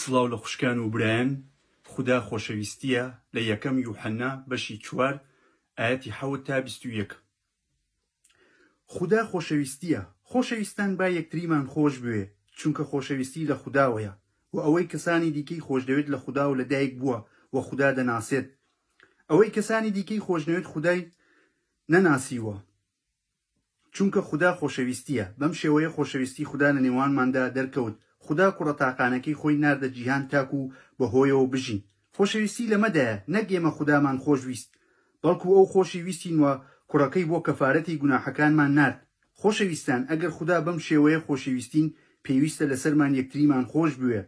سڵاو لە خوشکان و برایان خودا خۆشەویستیە لە یەکەم یوحەنا بەشی چوار ئایەتی حەوت تا 21. خودا خۆشەویستیە خۆشەویستان با یەکتریمان خۆش بوێ چونکە خۆشەویستی لە خوداوەیە و ئەوەی کەسانی دیکەی خۆشدەوێت لە خوداوە لە دایک بووە و خودا دەناسێت ئەوەی کەسانی دیکەی خۆشنەوێت خودای نەناسیوە چونکە خودا خۆشەویستییە، بەم شێوەیە خۆشەویستی خودا لە نێوانماندا دەرکەوت، خودا کوڕە تاقانەکەی خۆی ناردە جیهان تاکو بەهۆیەوە بژین. خۆشەویستی لەمەدایە، نەک ئێمە خودامان خۆش ویست، بەڵکو ئەو خۆشی ویستین و کوڕەکەی بۆ کەفارەتی گوناحەکانمان نارد. خۆشەویستان، ئەگەر خودا بەم شێوەیە خۆشیویستین، پێویستە لەسەرمان یەکتریمان خۆش بوێ.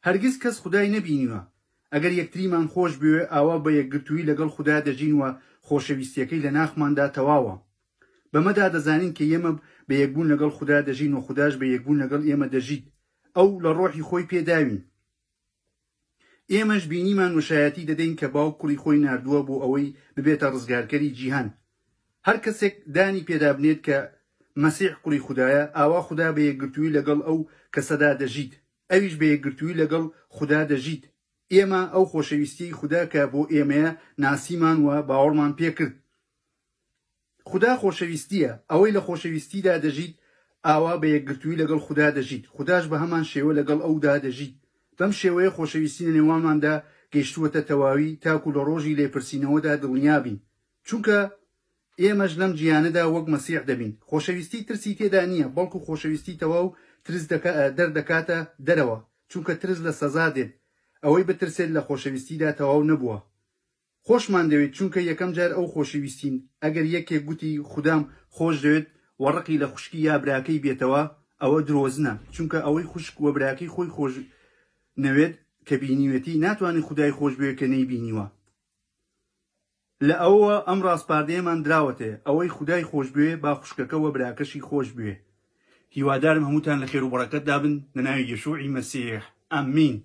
هەرگیز کەس خودای نەبینیوە. ئەگەر یەکتریمان خۆش بوێ، ئاوا بە یەکگرتوویی لەگەڵ خودا دەژین و خۆشەویستییەکەی لە ناخماندا تەواوە. بەمەدا دەزانین کە ئێمە بە یەکبوون لەگەڵ خودا دەژین و خوداش بە یەکبوون لەگەڵ ئێمە دەژیت. ئەو لە ڕۆحی خۆی پێداوین. ئێمەش بینیمان و شایەتی دەدەین کە باوک کوڕی خۆی ناردووە بۆ ئەوەی ببێتە ڕزگارکەری جیهان. هەر کەسێک دانی پێدا بنێت کە مەسیح کوڕی خودایە، ئاوا خودا بە یەکگرتوویی لەگەڵ ئەو کەسەدا دەژیت، ئەویش بە یەکگرتوویی لەگەڵ خودا دەژیت. ئێمە ئەو خۆشەویستییەی خودا کە بۆ ئێمەیە ناسیمان و باوەڕمان پێکرد. خودا خۆشەویستییە، ئەوەی لە خۆشەویستیدا دەژیت ئاوا بە یەکگرتوویی لەگەڵ خودا دەژیت، خوداش بە هەمان شێوە لەگەڵ ئەودا دەژیت. بەم شێوەیە خۆشەویستی لە نێوانماندا گەیشتووەتە تەواوی تاکو لە ڕۆژی لێپرسینەوەدا دڵنیا بین، چونکە ئێمەش لەم جیهانەدا وەک مەسیح دەبین. خۆشەویستی ترسی تێدا نییە، بەڵکو خۆشەویستی تەواو ترس دەردەکاتە دەرەوە، چونکە ترس لە سەزا دێت. ئەوەی بترسێت لە خۆشەویستیدا تەواو نەبووە. خۆشمان دەوێت چونکە یەکەم جار ئەو خۆشی ویستین، ئەگەر یەکێک گوتی خودام خۆش دەوێت و ڕقی لە خوشکی یا براکەی بێتەوە ئەوە درۆزنە، چونکە ئەوەی خوشک و براکەی خۆی خۆش نەوێت کە بینیوێتی ناتوانێت خودای خۆش بوێت کە نەیبینیوە. لە ئەوەوە ئەم ڕاسپاردەیەمان دراوەتێ، ئەوەی خودای خۆش بوێ با خوشکەکە و براکەشی خۆش بوێ. هیوادارم هەمووتان لە خێر و بەڕەکەتدا بن لە ناوی یەشوعی مەسیح. ئامین.